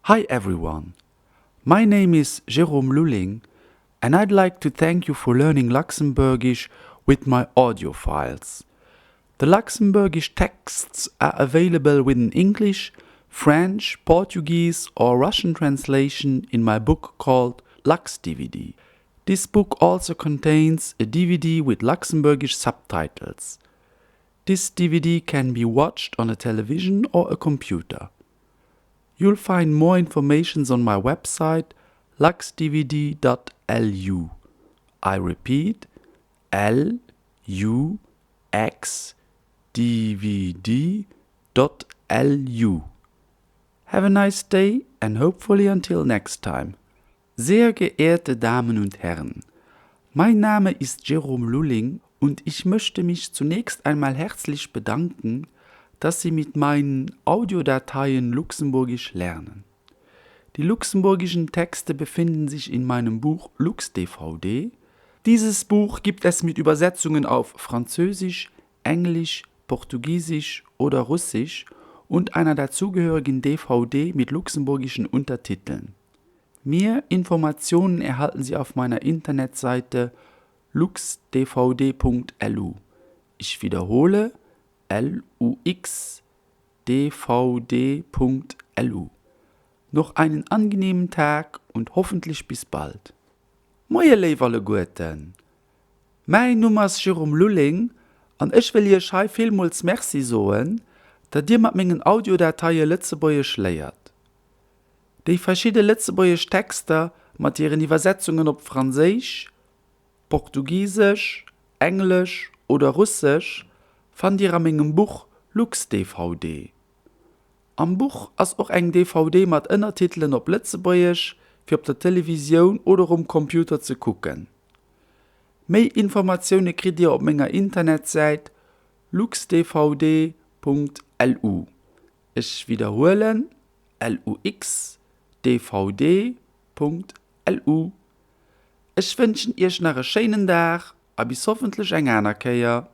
Hi everyone. My name is Jérôme Lulling and I'd like to thank you for learning Luxembourgish with my audio files. The Luxembourgish texts are available with an English, French, Portuguese or Russian translation in my book called Lux DVD. This book also contains a DVD with Luxembourgish subtitles. This DVD can be watched on a television or a computer. You'll find more informations on my website luxdvd.lu. I repeat L U X D V D dot L U. Have a nice day and hopefully until next time. Sehr geehrte Damen und Herren, mein Name ist Jerome Lulling und ich möchte mich zunächst einmal herzlich bedanken, dass Sie mit meinen Audiodateien Luxemburgisch lernen. Die luxemburgischen Texte befinden sich in meinem Buch LuxDVD. Dieses Buch gibt es mit Übersetzungen auf Französisch, Englisch, Portugiesisch oder Russisch und einer dazugehörigen DVD mit luxemburgischen Untertiteln. Mehr Informationen erhalten Sie auf meiner Internetseite luxdvd.lu. Ich wiederhole luxdvd.lu. Noch einen angenehmen Tag und hoffentlich bis bald. Moie léif alleguerten! Mäin Numm ass Jérôme Lulling an ech wëll iech hei villmools Merci soen, datt dir mat mengen Audiodateie Lëtzebuergesch léiert. Déi verschidde lëtzebuergesch Texter mat hiren Iwwersetzungen op Franséisch, Portugisesch, Englesch oder Russesch fannt dir a mengem Buch LuxDVD. Am Buch ass och eng DVD mat Ënnertitelen op Lëtzebuergesch fir op der Televisioun oder um Computer ze kucken. Méi Informatioune kritt dir op menger Internetsäit luxdvd.lu. Ech widderhuelen, luxdvd.lu. Ech wënschen iech nach e schéinen Dag a bis hoffentlech eng aner Kéier.